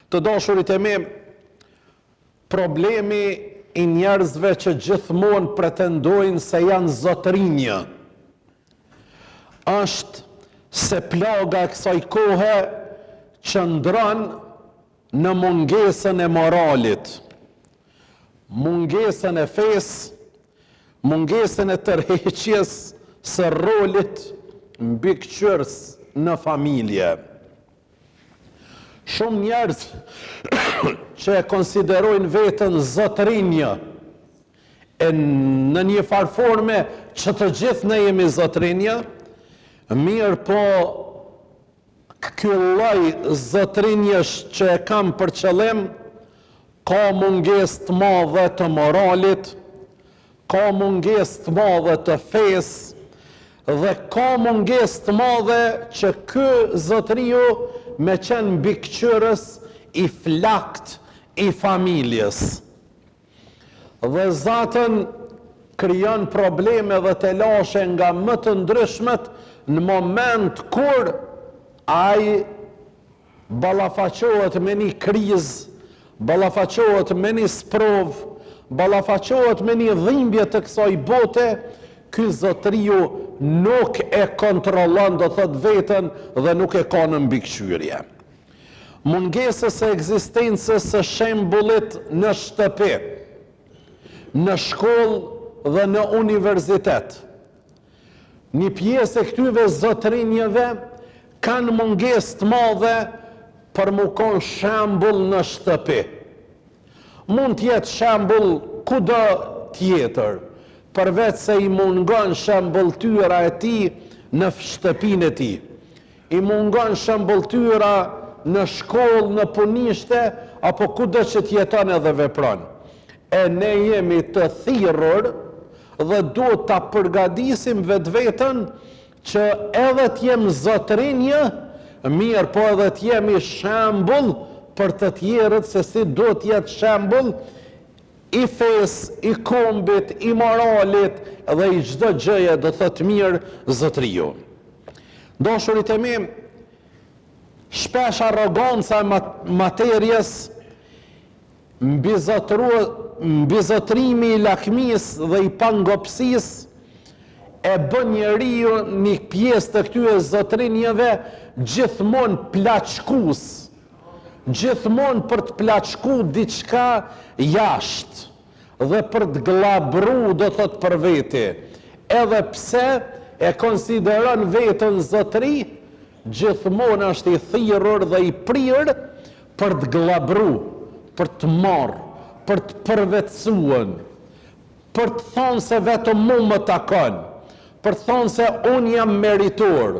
Të dashurit e mi, problemi i njerëzve që gjithmonë pretendojnë se janë zotërinjë, është se plaga e kësaj kohe qëndron në mungesën e moralit, mungesën e fesë, mungesën e tërheqjes së rolit mbikëqyrës në familje. Shumë njerëz që e konsiderojnë veten zotërinjë, e në një farë forme që të gjithë ne jemi zotërinjë, mirëpo ky lloj zotërinjësh që e kam për qëllim, ka mungesë të madhe të moralit, ka mungesë të madhe të fesë dhe ka mungesë të madhe që ky zotëriu me qenë mbikëqyrës i flaktë i familjes. Dhe zaten krijon probleme dhe telashe nga më të ndryshmet në moment kur ai ballafaqohet me një krizë, ballafaqohet me një sprovë, ballafaqohet me një dhimbje të kësaj bote, ky zotëriu nuk e kontrollon, do thotë veten dhe nuk e ka në mbikëqyrje. Mungesës së ekzistencës së shembullit në shtëpi, në shkollë dhe në universitet. Një pjesë e këtyve zotërinjëve kanë mungesë të madhe për m'u kon shembull në shtëpi. Mund të jetë shembull kudo tjetër, përveç se i mungon shembulltyra e tij në shtëpinë e tij. I mungon shembulltyra në shkollë, në punishte apo kudo që të jeton edhe vepron. E ne jemi të thirrur dhe duhet ta përgatisim vetveten që edhe të jem zotërinjë, mirëpo edhe të jemi shembull për të tjerët se si duhet të jetë shembull i fesë, i kombit, i moralit dhe i çdo gjëje do thotë mirë zotëriu. Dashurit e mi, shpesh arroganca e materies Mbizotërimi i lakmisë dhe i pangopësisë e bën njeriun një pjesë të këtyre zotërinjëve gjithmonë plaçkus, gjithmonë për të plaçku diçka jashtë dhe për të gllabru do thotë për veti, edhe pse e konsideron veten zotëri, gjithmonë është i thirrur dhe i prirë për të gllabru, për të marrë, për të përvetësuen, për të thonë se vetëm mu më takon, për të thonë se unë jam meritor,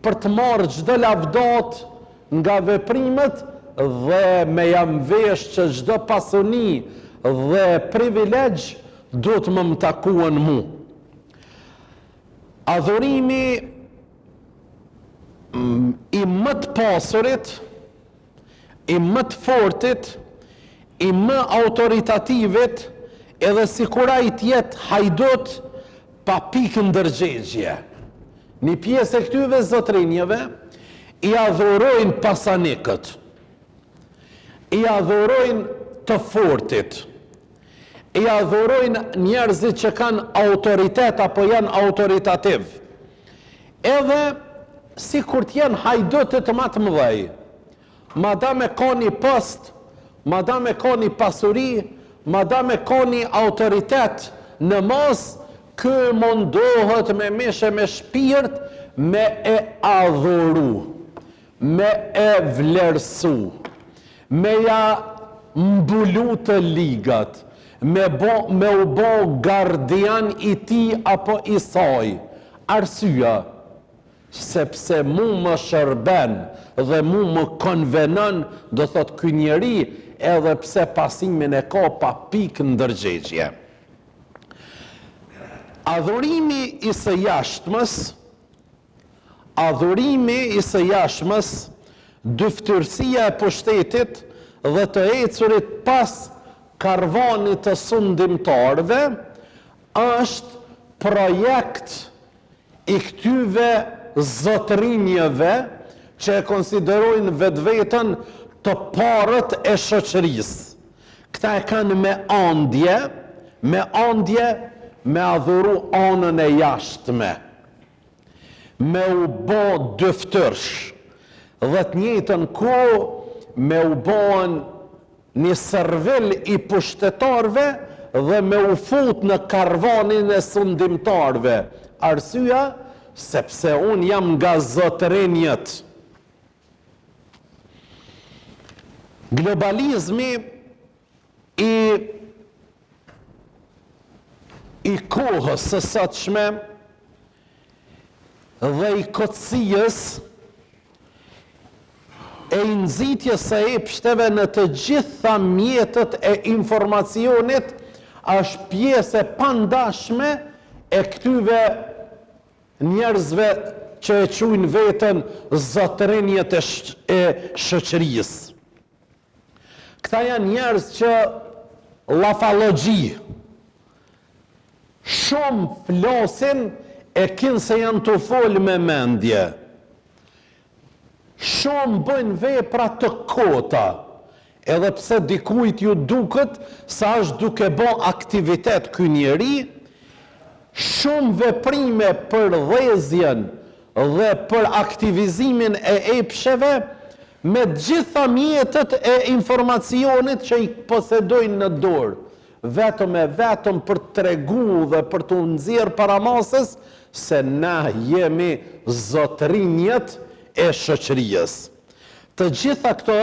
për të marrë çdo lavdatë nga veprimet dhe me ja mvesh që çdo pasuni dhe privilegj duhet me më takuen mu. Adhurimi i më të pasurit, i më të fortit, i më autoritativet, edhe sikur ai të jetë hajdut pa pikë ndërgjegje. Një pjesë e këtyve zotërinjëve i adhurojnë pasanikët, i adhurojnë të fortit, i adhurojnë njerëzit që kanë autoritet apo janë autoritativ. Edhe sikur të jenë hajdutët ma të mëdhej, madam e ka një post, madam e ka një pasuri, madam e ka një autoritet në masë, ky mundohet me mish e me shpirt me e adhuru, me e vlerësu, me ja mbulu të ligat, me bo, me u bo gardian i tij apo i saj. Arsyeja, sepse mu më shërben dhe mu më konvenon, do thotë ky njeri, edhe pse pasimin e ka pa pikë ndërgjegje. Adhurimi i së jashtmes Adhurimi i së jashtmes, dyftyrësia e pushtetit dhe të ecurit pas karvanit të sundimtarëve është projekt i këtyve zotërinjëve që e konsiderojnë vetveten të parët e shoqërisë. Këta e kanë me andje, me andje me adhuru anën e jashtme, me u bo dyftyrsh dhe të njëjtën kohë me u bon një servil i pushtetarëve dhe me u fut në karvanin e sundimtarëve. Arsyeja, sepse unë jam nga zotërinjët. Globalizmi i i kohës së sotshme dhe i kotësisë e i nxitjes së epshteve në të gjitha mjetet e informacionit është pjesë e pandashme e këtyve njerëzve që e quajnë veten zotërinjët e, e shoqërisë. Këta janë njerëz që llafallogji shumë flasin e kinse janë tu folë me mendje. Shumë bëjnë vepra të kota, edhe pse dikujt ju duket se është duke bo aktivitet ky njeri, shumë veprime për dhezjen dhe për aktivizimin e epsheve me të gjitha mjetet e informacionit që i posedojnë në dorë, vetëm e vetëm për të tregu dhe për t'u nxjerrë para masës se na jemi zotërinjët e shoqërisë. Të gjitha këto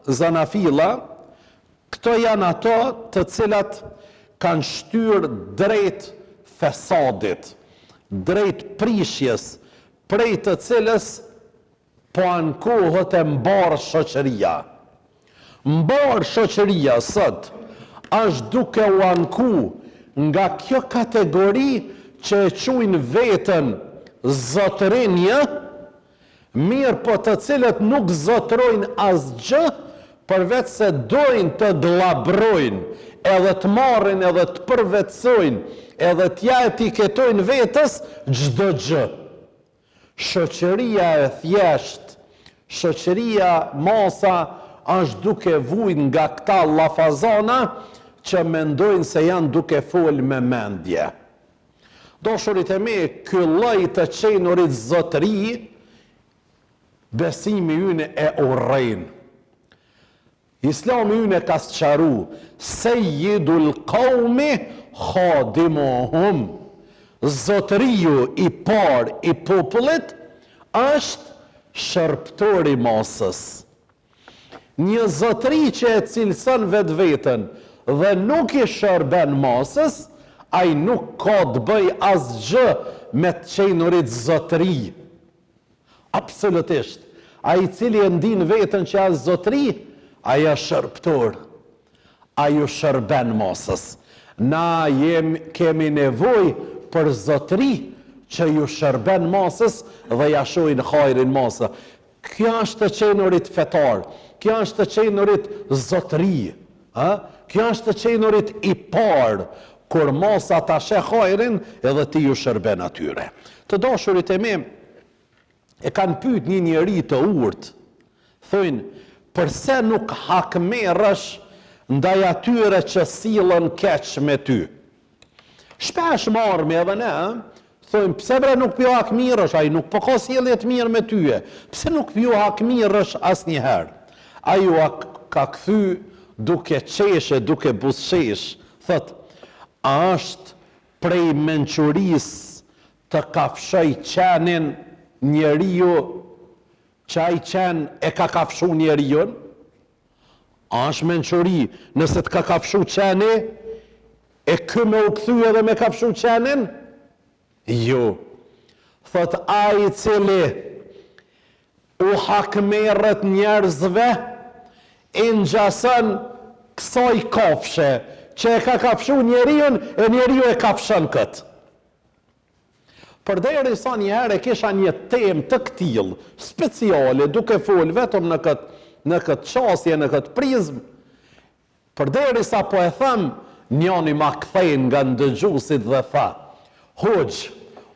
zanafilla, këto janë ato të cilat kanë shtyrë drejt fesadit, drejt prishjes, prej të cilës po ankohet e mbarë shoqëria. Mbarë shoqëria sot është duke u anku nga kjo kategori që e quajnë veten zotërinj, mirëpo të cilët nuk zotërojnë asgjë përveç se dojnë të gllabrojnë edhe të marrin edhe të përvetësojnë edhe t'ia etiketojnë vetes çdo gjë. Shoqëria e thjeshtë, shoqëria masa është duke vujt nga këta llafazana që mendojnë se janë duke folë me mendje. Dashurit e mi, ky lloj të qenurit zotëri, besimi ynë e urren. Islami ynë e ka sqaru, Sejjidul kaumi khadimuhum, Zotëriu i parë i popullit është shërbëtori i masës. Një zotëri që e cilëson vetveten dhe nuk i shërben masës, ai nuk ka të bëjë asgjë me të qenurit zotëri. Absolutisht. Ai i cili e ndin veten që është zotëri, ai është shërbëtor. Ai ju shërben masës. Na jem, kemi nevojë për zotëri që ju shërben masës dhe ja shohin hajrin masës. Kjo është të qenurit fetar, kjo është të qenurit zotëri, ë? Kjo është të qenurit i parë, kur masa ta sheh hajrin edhe ti ju shërben atyre. Të dashurit e mi, e kanë pyet një njeri të urtë, thojnë, përse nuk hakmerresh ndaj atyre që sillen keq me ty? Shpesh marrmi edhe ne, ë? Thojnë, pse bre nuk pjo hakmirresh, ai nuk po ka sjellje të mirë me tyje, pse nuk pjo hakmirresh asnjëherë? Ai ju ka kthy duke qesh e duke buzëqesh, thotë, a është prej mençurisë të kafshojë qenin njeriu që ai qen e ka kafshu njeriun? A është mençuri nëse të ka kafshu qeni e ky me u kthy edhe me kafshu qenin? Jo. Thotë ai i cili u hakmerret njerëzve i ngjason kësaj kafshe që e ka kafshu njeriun e njeriu e kafshon këtë. Përderisa një herë e kisha një temë të këtillë, speciale, duke folë vetëm në këtë në këtë qasje, në këtë prizmë, përderisa po e them, njani ma kthej nga ndëgjuesit dhe tha, Hoxhë,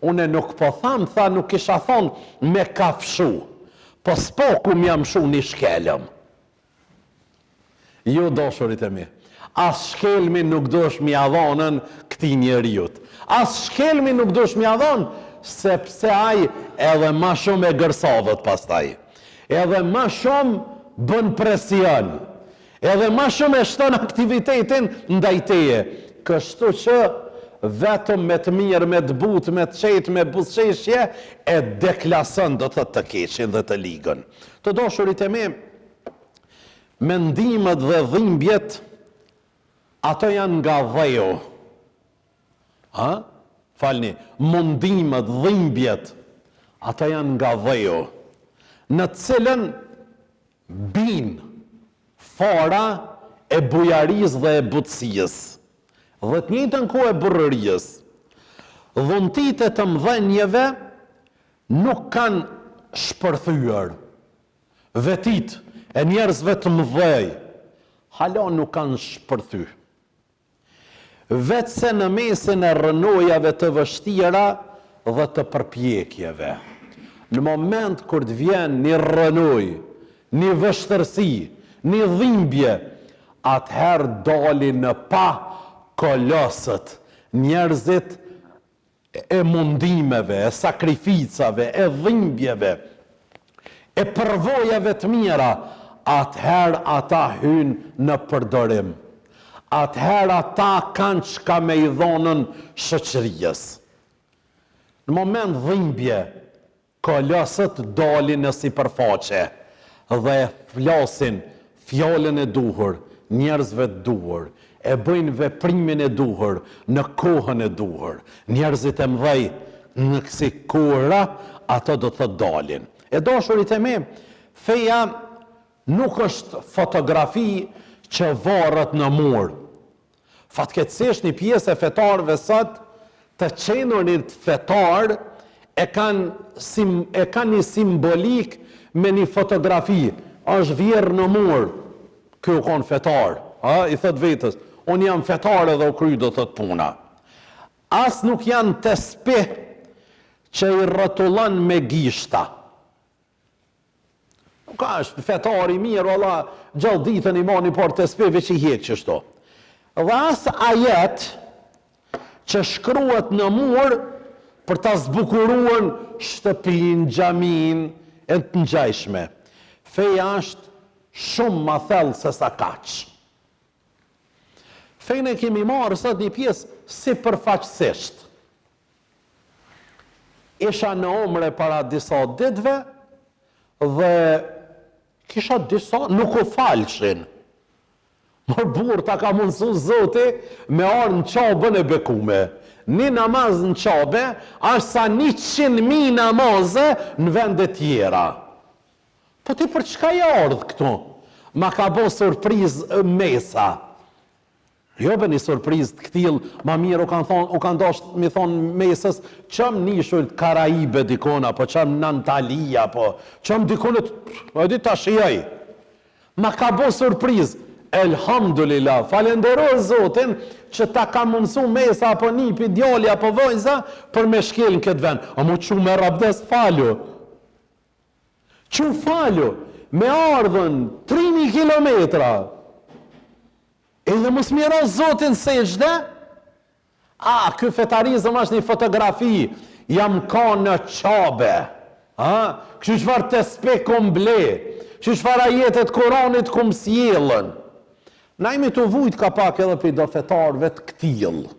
une nuk po tham, tha nuk kisha thonë me kafshu, po s'paku m'ja mshu një shkelm. Jo dashurit e mi. As shkelmin nuk duhesh me ia dhonën këtij njeriut. As shkelmin nuk duhesh me ia dhonë, sepse ai edhe ma shumë e gërsavet pastaj. Edhe ma shumë bën presion. Edhe ma shumë e shton aktivitetin ndaj teje. Kështu që vetëm me të mirë, me të butë, me të qetë, me buzëqeshje e deklason do të thotë të keqin dhe të ligën. Të dashurit e mi, Mendimet dhe dhimbjet ato janë nga dheu. A? Falni, mundimet, dhimbjet, ato janë nga dheu, në të cilën bin fara e bujarisë dhe e butësisë, dhe të njëjtën kohë e burrërisë. Dhuntitë e të mëdhenjve nuk kanë shpërthyer, Vetitë e njerëzve të mëdhej hala nuk kanë shpërthy. Veçse në mesin e rrënojave të vështira dhe të përpjekjeve. Në moment kur të vjen një rrënojë, një vështirësi, një dhimbje, atëherë dalin në pah kolosët, njerëzit e mundimeve, e sakrificave, e dhimbjeve, e përvojave të mira, atëherë ata hyjnë në përdorim. Atëherë ata kanë çka me i dhonën shoqërisë. Në moment dhimbje, Kolosët dalin në sipërfaqe dhe e flasin fjalën e duhur njerëzve të duhur, e bëjnë veprimin e duhur në kohën e duhur. Njerëzit e mëdhej në kësi kohëra ato do të thotë dalin. E dashurit e mi, feja nuk është fotografi që varet në mur. Fatkeqësisht një pjesë e fetarëve sot të qenurit fetar e kanë sim, e kanë një simbolikë me një fotografi, është vjerrë në mur, ky u kon fetar, a, i thot vetes, unë jam fetar edhe u kry do thot puna. As nuk janë tespih që i rrotullon me gishta. Nuk është fetar i mirë, valla, gjithë ditën i mani por tespih veç i hjek qështu. Dhe as ajet që shkruhet në mur për ta zbukuruar shtëpinë, xhaminë e të ngjajshme. Feja është shumë ma thellë se sa kaq. Fenë e kemi marrë sot një pjesë sipërfaqësisht. Isha në Umre para disa ditëve dhe kisha disa nuk u falshin. Mor burrë, ta ka mundësu Zoti me ardhë në Qabën e bekume. Një namaz në Qabe është sa 100.000 namaze në vende tjera. Po ti për çka je ardhë këtu? Ma ka bo surprizë mesa. Jo be një surprizë të këtillë, ma mirë u kanë thonë, u kanë dashtë mi thonë mesës, çom n'ishull Karaibe dikun, apo çom në Antali, apo çom dikun e e di ta shijoj. Ma ka bo surprizë. Elhamdulillah, falënderoj Zotin që ta ka mundësu mesa apo nipi, djali apo vajza për me shkel në këtë vend. Amo çu merr abdes falu. Çu falu, me ardhën 3000 kilometra. Edhe mos me ra Zotin sexhde? A, ky fetarizëm është një fotografi, jam ka në Qabe. A, kështu çfarë tespih kum ble, kështu çfarë ajete të Kuranit kum sjellën. Na jemi tu vujt ka pak edhe prej do fetarëve të këtillë.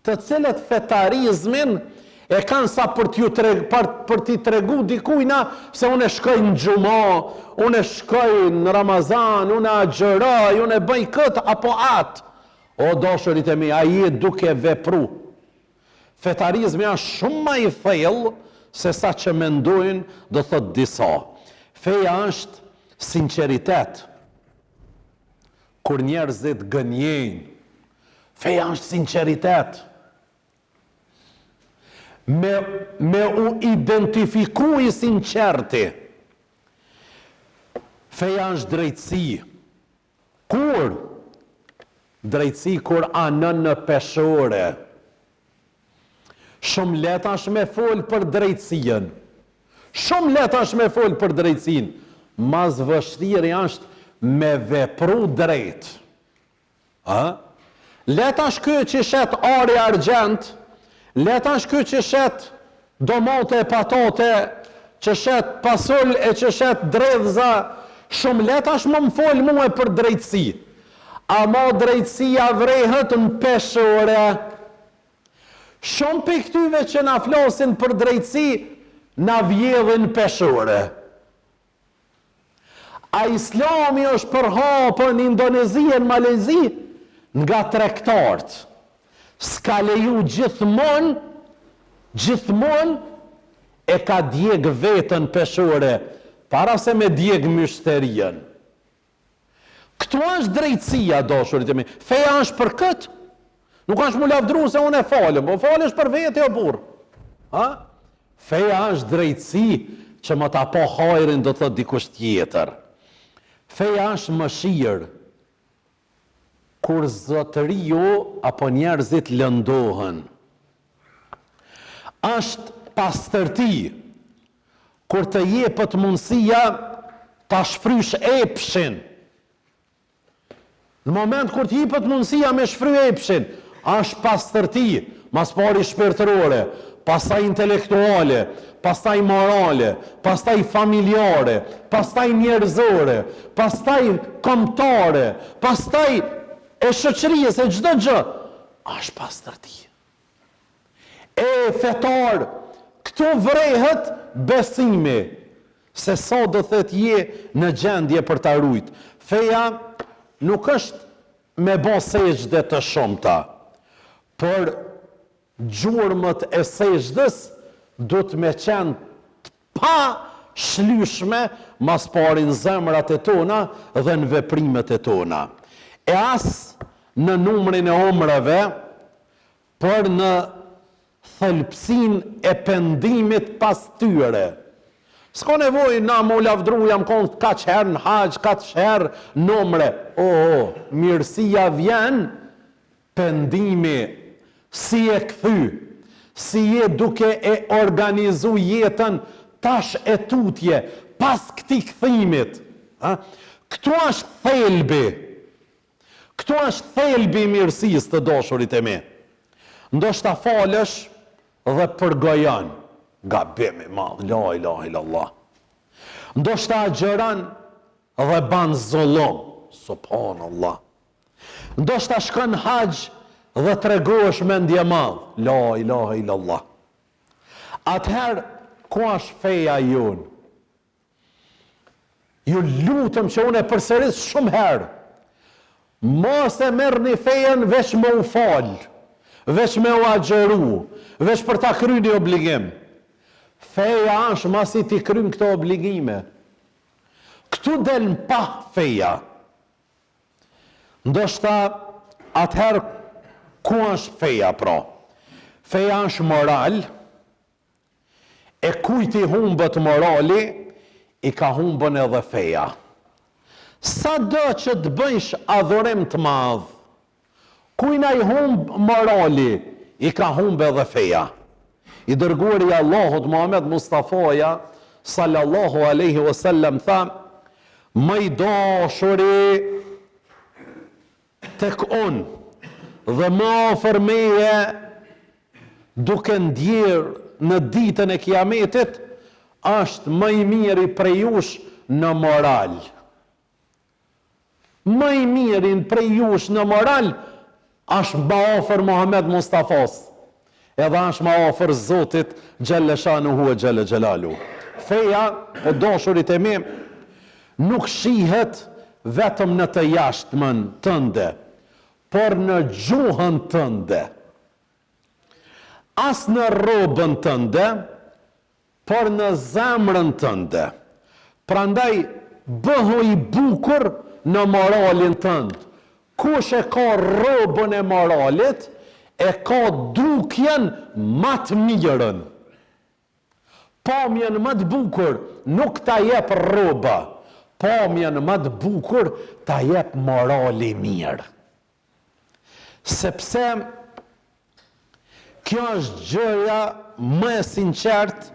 të cilët fetarizmin e kanë sa për t'ju treg, për, për t'i tregu dikujna se unë shkoj në xhuma, unë shkoj në Ramazan, unë agjëroj, unë bëj këtë apo atë. O dashurit e mi, a je duke vepru. Fetarizmi është shumë ma i thellë se sa që mendojnë, do thot disa. Feja është sinqeritet. Kur njerëzit gënjejnë, Feja është sinqeritet. Me, me u identifiku i sinqerti. Feja është drejtësi. Kur? Drejtësi kur anon në peshore. Shumë lehtë është me fol për drejtësinë. Shumë lehtë është me fol për drejtësinë. Ma s'vështiri është Me vepru drejt. A? Le tash ky që shet ari argjend, le tash ky që shet domate e patate, që shet pasul e që shet dredhza, shumë le tash me më fol mue për drejtësi. Ama drejtësia vrehet në peshore. Shumë prej këtyve që na flasin për drejtësi, na vjedhin peshore. A islami është përhapë në Indonezi e në Malezi nga tregtarët. S'ka leju gjithmonë, gjithmonë e ka djeg veten peshore para se me djeg myshterinë. Këtu është drejtësia, dashurit e mi. Feja është për këtë. Nuk është m'u lavdru se unë e falem, po falesh për vete o burrë. Ha? Feja është drejtësi që me ta pa hajrin do të thotë dikush tjetër. Feja është mëshirë. Kur zotëriu apo njerëzit lëndohen. Është pastërti. Kur të jepet mundësia ta shfrysh epshin. Në moment kur të jepet mundësia me shfry epshin, është pastërti, ma s'pari shpirtërore, pastaj intelektuale, pastaj morale, pastaj familjare, pastaj njerëzore, pastaj kombëtare, pastaj e shoqërisë e çdo gjë, është pastërti. E fetar, këtu vrehet besimi, se sa do thotë je në gjendje për ta rujt. Feja nuk është me bo sexhde të shumta, por gjurmët e sexhdes duhet me qenë të pashlyshme ma s'pari në zemrat e tona dhe në veprimet e tona. E as në numrin e umreve, por në thelbësinë e pendimit pas tyre. S'ka nevojë na m'u lavdru jam kon kaq herë në haxh, kaq herë në umre. Oo, mirësia vjen pendimi, si je kthy, si je duke e organizu jetën tash e tutje, pas këtij kthimit. Ë? Këtu është thelbi. Këtu është thelbi i mirësisë të dashurit e mi. Ndoshta falesh dhe përgojon, gabim i madh, la ilahe illallah. Ndoshta agjëron dhe ban zullum, subhanallah. Ndoshta shkon në haxh dhe tregohesh mendjemadh, la ilahe illallah. Atëherë ku është feja jonë? Ju lutem që unë e përsëris shumë herë. Mos e merrni fejën veç me u fal, veç me u agjëru, veç për ta kry një obligim. Feja është masi t'i kryn këto obligime. Këtu del në pah feja. Ndoshta atëherë ku është feja pra? Feja është moral, E kujt i humbet morali, i ka humbën edhe feja. Sado që të bëjsh adhurim të madh, kujna i humb morali, i ka humb edhe feja. I dërguari i Allahut Muhamed Mustafaja sallallahu alejhi ve sellem tha, Më i dashuri tek unë dhe më afër meje duke ndjerë në ditën e Kiametit është më i miri prej jush në moral. Më i miri prej jush në moral është më afër Muhamed Mustafas. Edhe është më afër Zotit xhelle shanuhu e xhelle xhelaluhu. Feja, o dashurit e mi, nuk shihet vetëm në të jashtmen tënde, por në gjuhën tënde. As në rrobën tënde, por në zemrën tënde. Prandaj bëhu i bukur në moralin tënd. Kush e ka rrobën e moralit, e ka dukjen ma të mirën. Pamjen më të bukur nuk ta jep rroba, pamjen më të bukur ta jep morali i mirë. Sepse kjo është gjëja më e sinqertë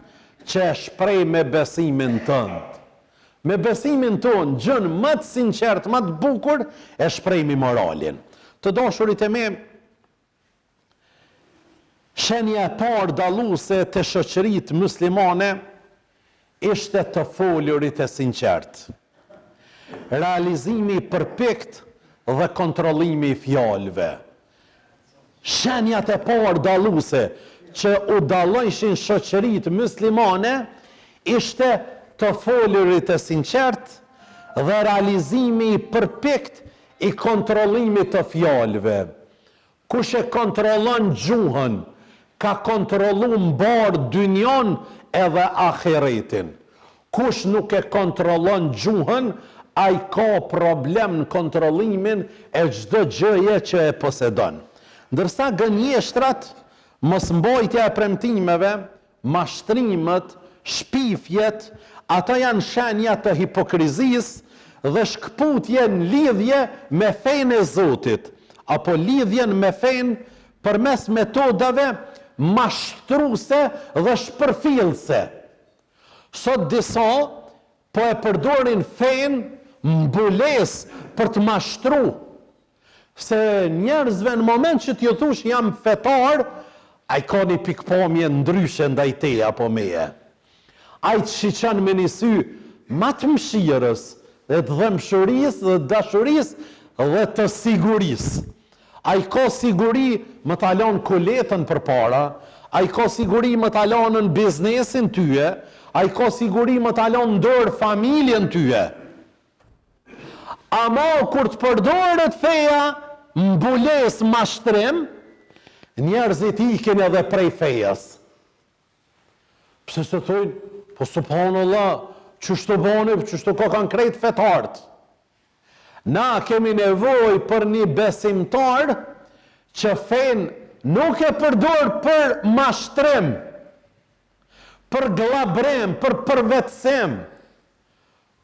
që e shpreh me besimin tënd. Me besimin tonë, gjënë më të sinqertë, më të bukur, e shprehmi moralin. Të dashurit e mi, shenja e parë dalluese te shoqëritë muslimane ishte të folurit e sinqertë. Realizimi i përpiktë dhe kontrollimi i fjalëve. Shenjat e parë dalluese që u dallojshin shoqëritë myslimane ishte të folurit e sinqertë dhe realizimi i përpiktë i kontrollimit të fjalëve. Kush e kontrollon gjuhën, ka kontrollu mbarë dynjanë edhe ahiretin. Kush nuk e kontrollon gjuhën, ai ka problem në kontrollimin e çdo gjëje që e posedon. Ndërsa gënjeshtrat, mosmbajtja e premtimeve, mashtrimet, shpifjet, ato janë shenja të hipokrizisë dhe shkëputje në lidhje me fenë e Zotit, apo lidhjen me fenë përmes metodave mashtruse dhe shpërfillëse. Sot disa po e përdorin fenë mbulesë për të mashtru, se njerëzve në moment që t'ju thush jam fetar, ai ka një pikëpamje ndryshe ndaj teje apo meje. Ai të shiqon me një sy ma të mëshirës dhe të dhembshurisë dhe të dashurisë dhe të sigurisë. Ai ka siguri me ta lanë kuletën përpara, ai ka siguri me ta lanën biznesin tyje, ai ka siguri me ta lanë n'dorë familjen tyje. Ama kur të përdoret feja mbulesë mashtrim, njerëzit ikin edhe prej fejës. Pse se thojnë, po subhanallah, qështu boni, qështu ka kanë krejt fetarët. Na kemi nevojë për një besimtar që fenë nuk e përdor për mashtrim, për gllabrim, për përvetësim,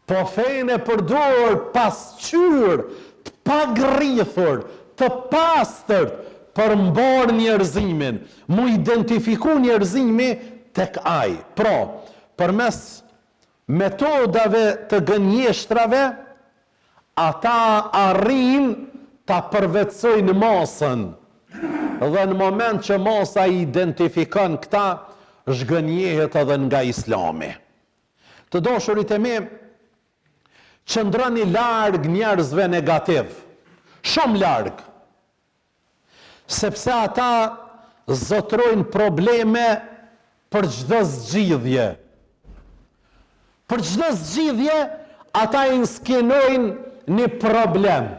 po fenë e përdor pasqyrë të pagërrithur, të pastërt për mbarë njerëzimin, m'u identifiku njerëzimi tek ai. Pra, përmes Metodave të gënjeshtrave, ata arrijnë ta përvetësojnë masën dhe në moment që masa i identifikon këta, zhgënjehet edhe nga Islami. Të dashurit e mi, qëndroni larg njerëzve negativ, shumë larg. Sepse ata zotërojnë probleme për çdo zgjidhje. Për çdo zgjidhje ata inskenojnë një problem.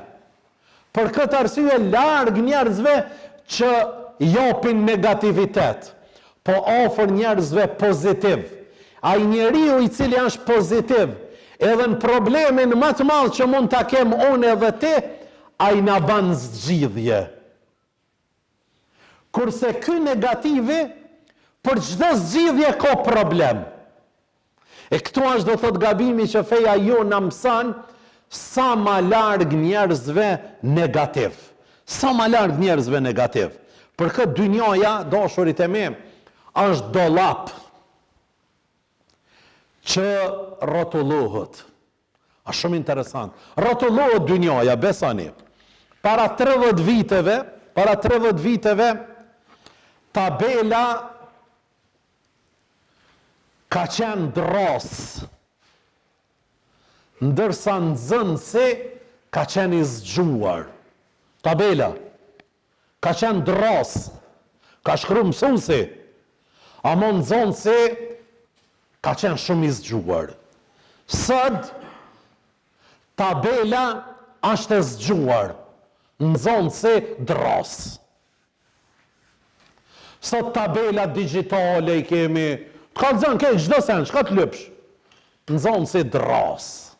Për këtë arsye larg njerëzve që japin negativitet, po afër njerëzve pozitiv. Ai njeriu i cili është pozitiv, edhe në problemin më të madh që mund ta kem unë edhe ti, ai na ban zgjidhje. Kurse ky negativi për çdo zgjidhje ka problem. E këtu është do thotë gabimi që feja jonë na mëson sa ma larg njerëzve negativ. Sa ma larg njerëzve negativ. Për këtë dynjaja, dashurit e mi, është dollap që rrotullohet. A shumë interesant. Rrotullohet dynjaja, besoni. Para 30 viteve, para 30 viteve, tabela ka qenë dërrasë, ndërsa nxënësi ka qenë i zgjuar. Tabela ka qenë dërrasë, ka shkru mësuesi, ama nxënësi ka qenë shumë i zgjuar. Sot, tabela është e zgjuar, nxënësi dërrasë. Sot tabelat digjitale i kemi, të kallzon krejt çdo sen, çka të lypsh? Nxënësi dërrasë.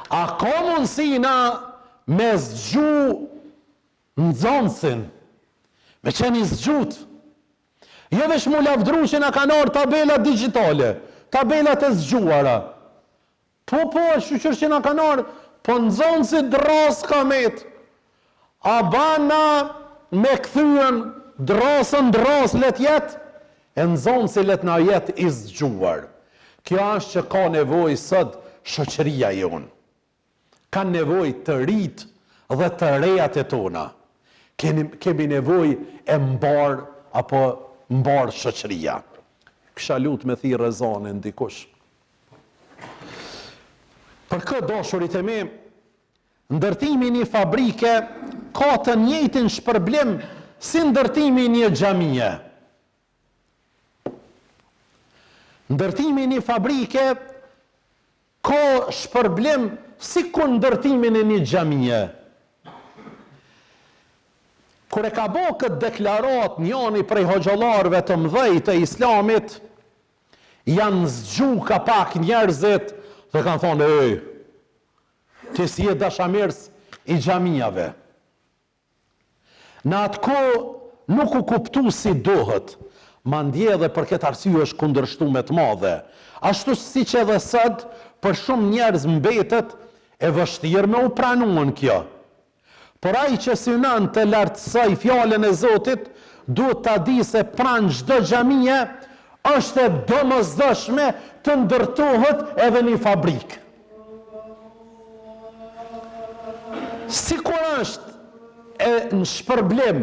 A ka mundësi na me zgju nxënësin, me qenë i zgjut? Jo veç m'u lavdru që na kanë ardhë tabelat digjitale, tabelat e zgjuara. Po po, shyqyr që na kanë ardhë, po nxënësi dërrasë ka met. A ban na me kthyen dërrasën dërrasë le të jetë, e nxënësi le të na jetë i zgjuar. Kjo është që ka nevojë sot shoqëria jonë. Kanë nevojë të rijtë dhe të rejat e tona. Keni, kemi nevojë e mbarë apo mbarë shoqëria. Kisha lut me thirrë ezanin dikush. Për këtë dashurit e mi, ndërtimi i një fabrike ka të njëjtin shpërblim si ndërtimi i një xhamie. Ndërtimi i një fabrike ka shpërblim sikur ndërtimin e një xhamie. Kur e ka bo këtë deklaratë njani prej hoxhallarëve të mëdhej të Islamit, janë zgju ka pak njerëzit dhe kanë thonë, ej, ti s'je dashamirës i xhamiave. Në atë kohë nuk u kuptu si duhet, mandje edhe për këtë arsye është kundërshtu me të madhe. Ashtu siç edhe sot, për shumë njerëz mbetet e vështirë me u pranuen kjo. Por ai që synon të lartësojë fjalën e Zotit, duhet ta dijë se pranë çdo xhamie është e domosdoshme të ndërtohet edhe një fabrikë. Sikur është e në shpërblim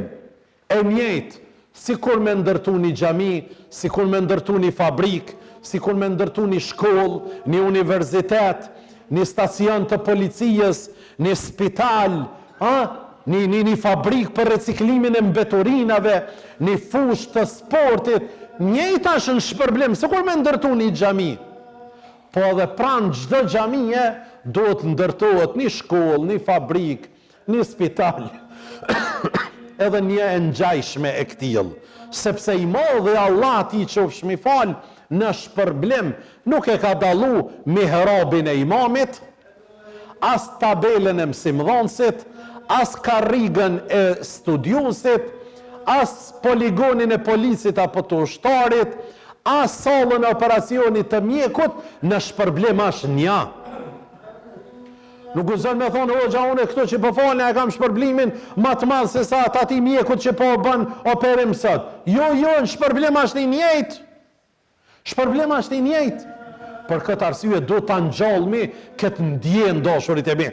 e njëjtë, sikur me ndërtu një xhami, sikur me ndërtu një fabrikë, sikur me ndërtu një shkollë, një universitet, një stacion të policijës, një spital, a? Një, një, një fabrikë për reciklimin e mbeturinave, një fushë të sportit, njëjtë është në shpërblim, sikur me ndërtu një xhami. Po edhe pranë çdo xhamie duhet të ndërtohet një shkollë, një fabrikë, një spital, edhe një e ngjajshme e këtillë. Sepse i madhi Allah atij qofshmi falë në shpërblim nuk e ka dallu mihrabin e imamit, as tabelën e mësimdhënësit, as karrigën e studiuesit, as poligonin e policit apo të ushtarit, as sallën e operacionit të mjekut, në shpërblim është nja. Nuk guxon me thonë, hoxha, unë këtu që po falna e kam shpërblimin ma të madh se sa të atij mjekut që po bën operim sot. Jo, jo, në shpërblim është i njëjtë. Shpërblim është i njëjtë. Për këtë arsye duhet ta ngjallmi këtë ndjenjë dashurit e mi.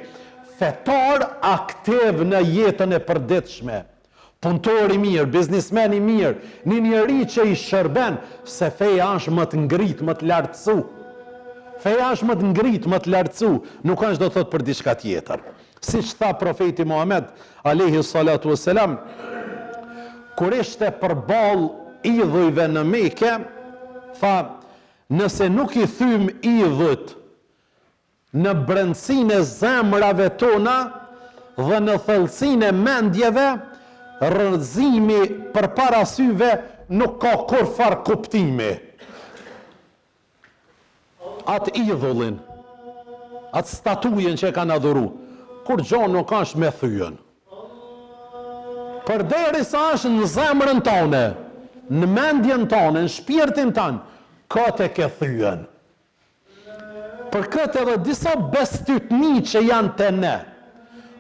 Fetar aktiv në jetën e përditshme. Punëtor i mirë, biznismen i mirë, një njeri që i shërben, se feja është me të ngrit, me të lartësu. Feja është me të ngrit, me të lartësu, nuk është do të thotë për diçka tjetër. Siç tha profeti Muhamed, alejhi salatu ue selam, kur ishte përballë idhujve në Mekë, tha, Nëse nuk i thyjmë idhujt në brendësinë e zemrave tona dhe në thellësinë e mendjeve, rrëzimi përpara syve nuk ka kurrfarë kuptimi. Atë idhullin, atë statujën që e kanë adhuru, kurgjo nuk është me thyen. Përderisa është në zemrën tone, në mendjen tone, në shpirtin tanë, kot e ke thyen. Për këtë edhe disa bestytni që janë te ne,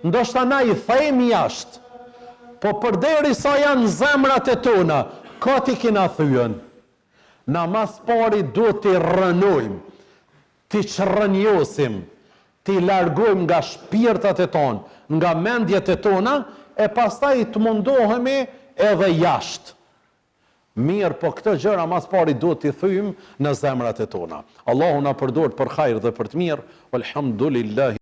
ndoshta na i themi jashtë, po përderisa janë në zemrat e tona, kot i kena thyen. Na ma s'pari duhet t'i rrënojmë, t'i çrrënjosim, t'i largojmë nga shpirtat e tonë, nga mendjet e tona, e pastaj të mundohemi edhe jashtë. Mirëpo këto gjëra ma s'pari duhet t'i thyjmë në zemrat e tona. Allahu na përdortë për hajr dhe për të mirë. Walhamdulillahi.